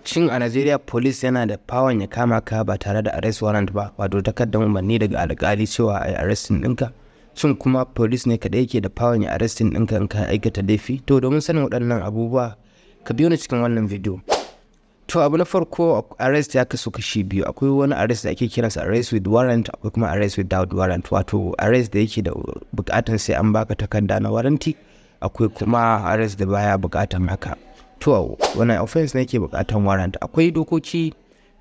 Shin a Najeriya police yana da power ya kama ka ba tare da arrest warrant ba, wato takardar umarni daga alƙali cewa a yi arresting ɗinka? Shin kuma police ne kaɗai yake da power ya arresting ɗinka in ka aikata laifi? To, domin sanin waɗannan abubuwa, ka biyo ni cikin wannan bidiyo. To, abu na farko, arrest ya kasu kashi biyu. Akwai wani arrest da ake kiransa arrest with warrant, akwai kuma arrest without warrant, wato arrest da yake da buƙatan sai an baka takarda na warrant, akwai kuma arrest da baya buƙatan haka. To, wani offense ne yake buƙatan warrant? Akwai dokoki,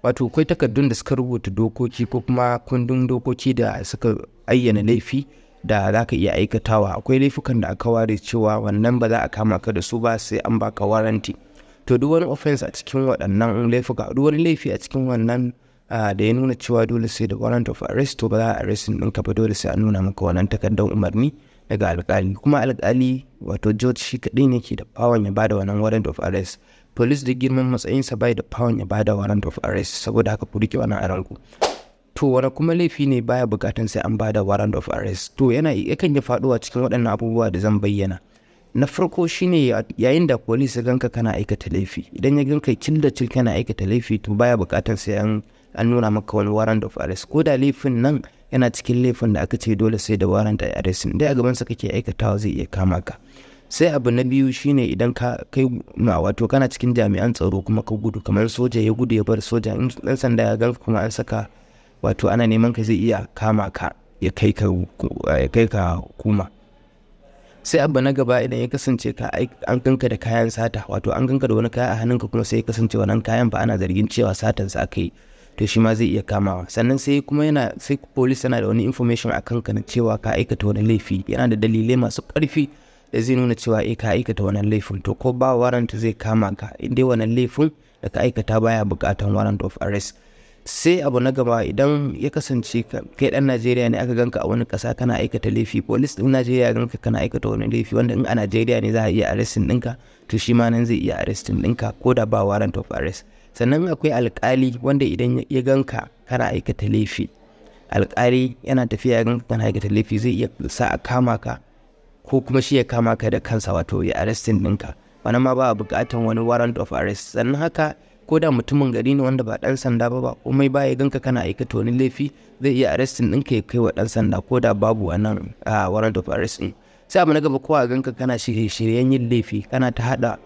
wato akwai takardun da suka rubuta dokoki ko kuma kundin dokoki da suka ayyana laifi da za ka iya aikatawa. Akwai laifukan da aka ware cewa wannan ba za a kama ka da su ba sai an baka warrant. To, duk wani offense a cikin waɗannan laifuka, duk wani laifi a cikin wannan da ya nuna cewa dole sai da warrant of arrest, to ba za a arresting ɗinka ba, dole sai an nuna maka wannan takardar umarni daga alƙali. Kuma alƙali, wato judge, shi kaɗai ne ke da power ya bada wannan warrant of arrest. Police da girman matsayinsa bai da power ya bada warrant of arrest. Saboda haka ku riƙe wannan a ranku. To, wani kuma laifi ne baya buƙatan sai an bada warrant of arrest? To, yana yakan yi faɗuwa cikin waɗannan abubuwa da zan bayyana. Na farko shine yayin da police ya ganka kana aikata laifi. Idan ya ganka cil da cil kana aikata laifi, to baya buƙatar sai an nuna maka wani warrant of arrest, ko da laifin nan yana cikin laifin da aka ce dole sai da warrant of arrest. Dai a gaban sa kake aikatawa, zai iya kama ka. Sai abu na biyu shine idan ka kai na, wato kana cikin jami'an tsaro kuma ka gudu, kamar soja ya gudu ya bar soja, in dan sanda ya ganka kuma an saka, wato ana neman ka, zai iya kama ka ya kai ka hukuma. Sai abu na gaba, idan ya kasance ka an ganka da kayan sata, wato an ganka da wani kaya a hannunka, kuma sai ya kasance wannan kayan ba ana zargin cewa satan sa aka yi, to shi ma zai iya kamawa. Sannan sai kuma yana sai police yana da wani information a kanka na cewa ka aikata wani laifi, yana da dalilai masu ƙarfi da zai nuna cewa eh, ka aikata wannan laifin, to ko ba warrant zai kama ka, in dai wannan laifin da ka aikata baya buƙatan warrant of arrest. Sai abu na gaba, idan ya kasance kai dan Najeriya ne, aka ganka a wani ƙasa kana aikata laifi, police din Najeriya ya ganka kana aikata wani laifi wanda in a Najeriya ne za a iya arresting ɗinka, to shi ma nan zai iya arresting ɗinka ko da ba warrant of arrest. Sannan akwai alƙali wanda idan ya ganka kana aikata laifi, alƙali yana tafiya ya ganka kana aikata laifi, zai iya sa a kama ka ko kuma shi ya kama ka da kansa, wato ya arresting ɗinka. Wannan ma ba a buƙatan wani warrant of arrest. Sannan haka ko da mutumin gari ne wanda ba ɗan sanda ba, ba komai ba, ya ganka kana aikata wani laifi, zai iya arresting ɗinka ya kai wa ɗan sanda ko da babu wannan warrant of arrest ɗin. Sai abu na gaba, ko a ganka kana shirye-shiryen yin laifi, kana ta haɗa,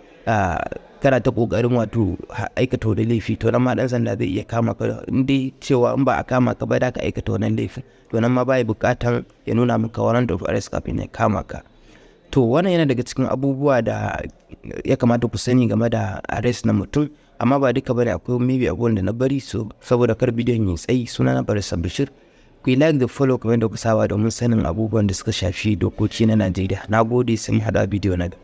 kana ta ƙoƙarin wato aikata wani laifi, to nan ma ɗan sanda zai iya kama ka, in dai cewa in ba a kama ka ba da ka aikata wannan laifin, to nan ma ba buƙatan ya nuna maka warrant of arrest kafin ya kama ka. To, wannan yana daga cikin abubuwa da ya kamata ku sani game da arrest na mutum, amma ba duka bane, akwai maybe abubuwan da na bari. So saboda kar bidiyon ya tsayi, suna na Barista Bashir. Ku yi like da follow kamar yadda ku saba domin sanin abubuwan da suka shafi dokoki na Najeriya. Na gode, sun hada bidiyo na gaba.